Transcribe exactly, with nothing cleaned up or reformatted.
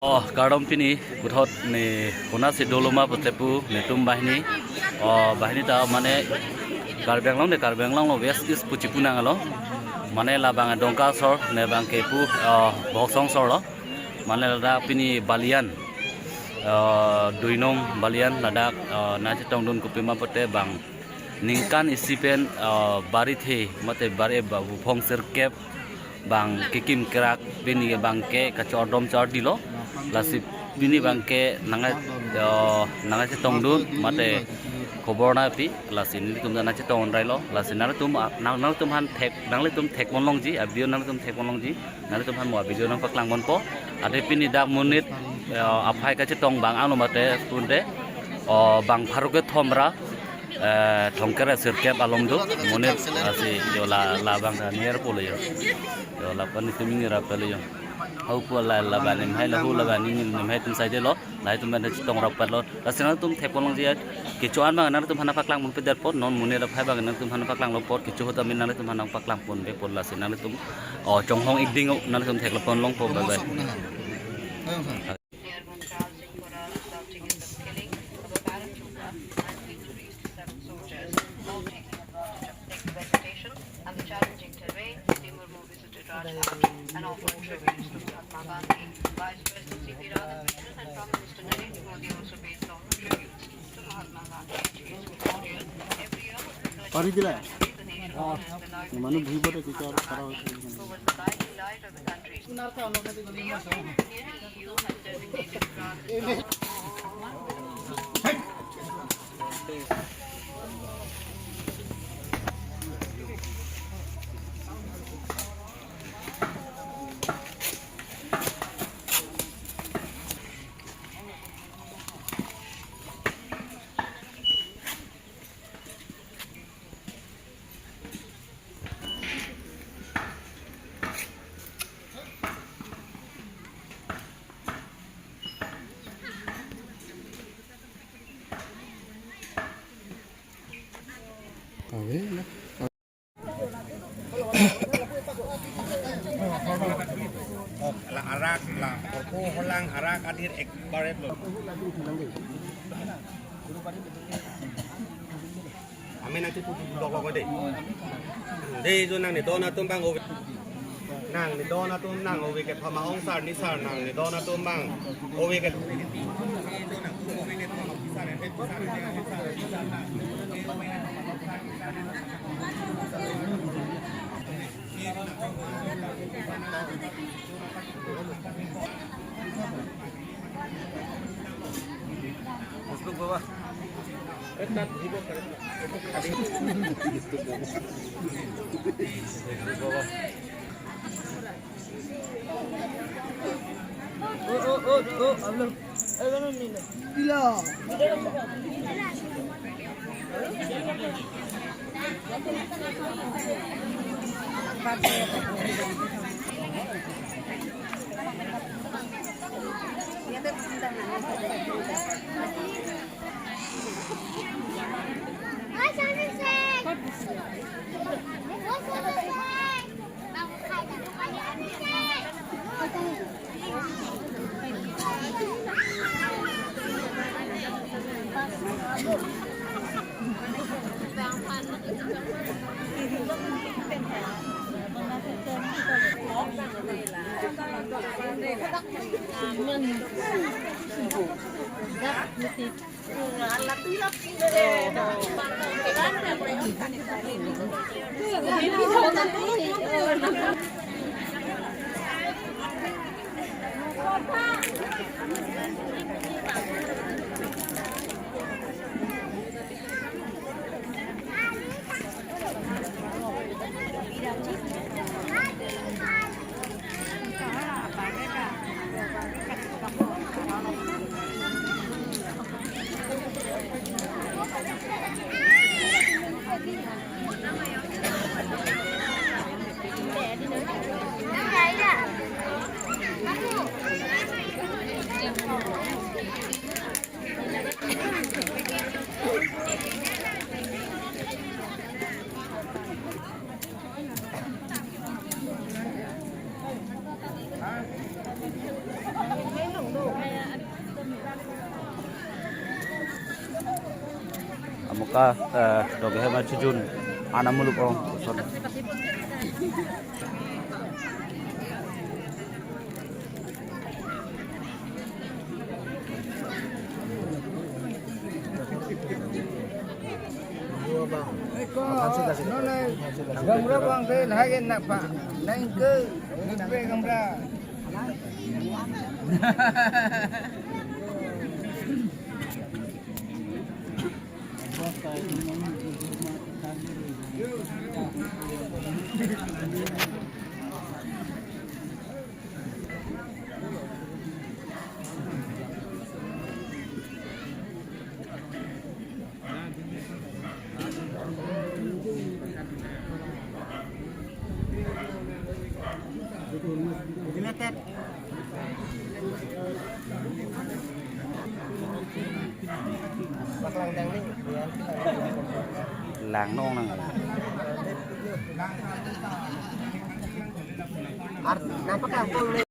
Oh, kardom pini puthot ne konatsi dolo ma putepu netum banghini. Oh, banghini ta mane Karbi Anglong ne Karbi Anglong lo West East pu chipu nanglo. Mane labang Dongka asor ne bang kepu, oh, Boksong asor lo. Mane ladak pini Balian, oh, Duinong Balian ladak, oh, nangchetongdun kopi ma pute bang ningkan isi pen, ah, barithe mate bari ba buphong sirkep bang kekim kerak pini bang ke kachordom chordilo. Lasi pini bang ke nang, ah, nangchetongdun mate khobor nangpi, lasi nelitum nangchetong railo. Lasi nangtum, ah, nang, nangtum aphan thek, nanglitum thekpon longji, a-video nangtum thekpon longji, nanglitum aphan mo a-video nangpaklang ponpo. Ade pini dak monit, ah, aphai kachetong bang angno mate punte, oh, bang pharo kethom ra, eh, thomkep ra sirkep along do, monit, lasi jo la, labang ta nirpo lo jo. Jo lapu netum nirpo lo jo. Hau pu la, labang nimhai lahu, labang ni nimhai atum saidelo, lahai atum pen chetong rap lo. Lasi nangtum thekpon longji, kecho-an bang nangtum aphan nangpaklang ponpe det apot, non monit aphai bang nangtum aphan nangpaklang lo apot, kecho ahut amin nangtum aphan nangpaklang ponpe apot, lasi nangtum, oh, chonghong ikding nangtum theklong pon longpo, bye bye. Near Muntal Singpura, resulting in the killing of a paratrooper and injuries to several soldiers. While taking advantage of thick vegetation and the challenging terrain, Sri Murmu visited Rajghat, an offered tribute to Mahatma Gandhi. Vice President C P Radhakrishnan and Prime Minister Narendra Modi also paid solemn tributes to Mahatma Gandhi at G S Memorial. Every year on the thirtieth of January, the nation honors the life and legacy of Mahatma Gandhi, who was the guiding light of the country. La arak la, opo holang arak adir ek baret lo. Amen nanti putu blok blok de. Dei jo nang ne don atum bang ove. Nang ne don atum nang ove kethom angsar nisar nang ne don atum bang ove ke. Moka, eh, doge hema chujun ana muluk ong. Son. Gamra bang te lagi nak pak. Naik ke, nak pe gamra. Lang nong nang. Ar, nampak lang pon ni.